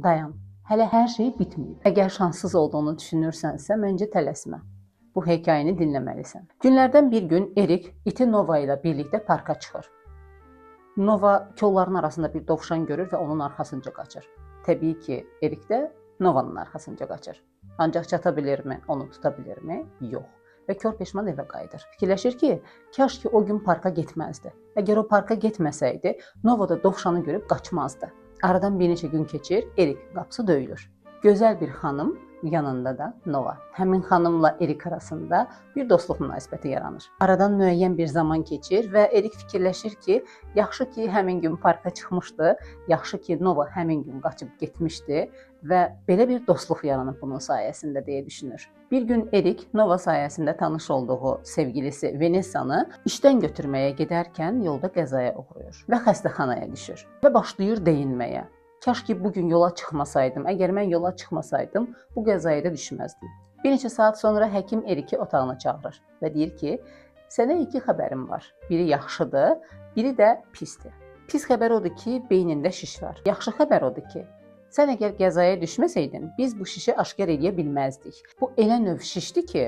Dayan. Hələ hər şey bitməyib. Əgər şanssız olduğunu düşünürsənsə, məncə tələsmə. Bu hekayəni dinləməlisən. Günlərdən bir gün Erik iti Nova ilə birlikdə parka çıxır. Nova kolların arasında bir dovşan görür və onun arxasınca qaçır. Təbii ki, Erik də Novanın arxasınca qaçır. Ancaq çata bilirmi, onu tuta bilirmi? Yox. Və kor peşman evə qayıdır. Fikirləşir ki, kaş ki o gün parka getməzdi. Əgər o parka getməsəydi, Nova da dovşanı görüb qaçmazdı. Aradan bir neçə gün keçir, Erik qapısı döyülür. Gözəl bir xanım, yanında da Nova. Həmin xanımla Erik arasında bir dostluq münasibəti yaranır. Aradan müəyyən bir zaman keçir və Erik fikirləşir ki, yaxşı ki həmin gün parka çıxmışdı, yaxşı ki Nova həmin gün qaçıb getmişdi və belə bir dostluq yaranıb bunun sayəsində deyə düşünür. Bir gün Erik Nova sayəsində tanış olduğu sevgilisi Venessanı işdən götürməyə gedərkən yolda qəzaya uğrayır və xəstəxanaya düşür və başlayır deyinməyə. Kaş ki bu gün yola çıxmasaydım. Əgər mən yola çıxmasaydım, bu qəzaya da düşməzdim. Bir neçə saat sonra həkim Eriki otağına çağırır və deyir ki, sənə iki xəbərim var. Biri yaxşıdır, biri də pisdir. Pis xəbər odur ki, beynində şiş var. Yaxşı xəbər odur ki, sən əgər qəzaya düşməsəydin, biz bu şişi aşkar eləyə bilməzdik. Bu elə növ şişdir ki,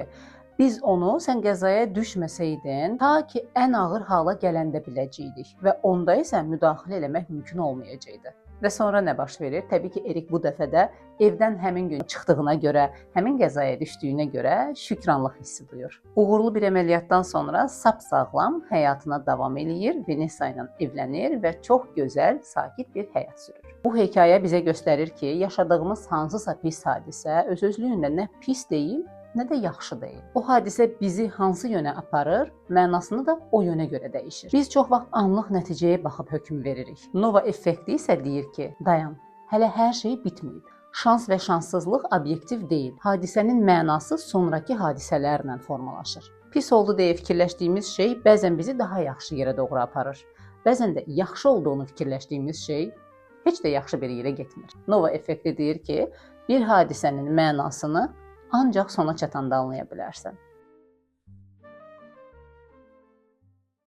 biz onu sən qəzaya düşməsəydin, ta ki ən ağır hala gələndə biləcəkdik və onda isə müdaxilə eləmək mümkün olmayacaqdı. Və sonra nə baş verir? Təbii ki, Erik bu dəfə də evdən həmin gün çıxdığına görə, həmin qəzaya düşdüyünə görə şükranlıq hissi duyur. Uğurlu bir əməliyyatdan sonra sap-sağlam həyatına davam eləyir, Vanessa ilə evlənir və çox gözəl, sakit bir həyat sürür. Bu hekayə bizə göstərir ki, yaşadığımız hansısa pis hadisə öz-özlüyündə nə pis deyil, nə də yaxşı deyil. O hadisə bizi hansı yönə aparır, mənasını da o yönə görə dəyişir. Biz çox vaxt anlıq nəticəyə baxıb hökm veririk. Nova effekti isə deyir ki, dayan, hələ hər şey bitməyib. Şans və şanssızlıq obyektiv deyil. Hadisənin mənası sonrakı hadisələrlə formalaşır. Pis oldu deyə fikirləşdiyimiz şey bəzən bizi daha yaxşı yerə doğru aparır. Bəzən də yaxşı olduğunu fikirləşdiyimiz şey heç də yaxşı bir yerə getmir. Nova effekti deyir ki, bir hadisənin mənasını ancaq sona çatanda anlaya bilərsən.